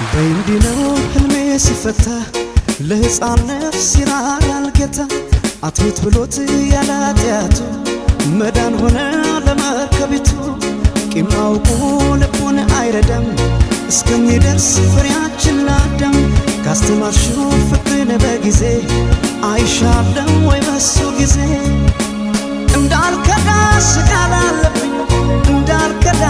በይ እንዲህ ነው ህልሜ ሲፈታ ለሕፃን ነፍስ ይራራል ጌታ። አትሙት ብሎት ያለ ኃጢአቱ መዳን ሆነ ለመርከቢቱ። ቂም አውቆ ልቡን አይረዳም እስከሚደርስ ፍሬያችን ለአዳም። ካስተማርሽው ፍቅርን በጊዜ አይሻለም ወይ በሱ ጊዜ እንዳልከዳሽ ቃል አለብኝ እንዳልከዳ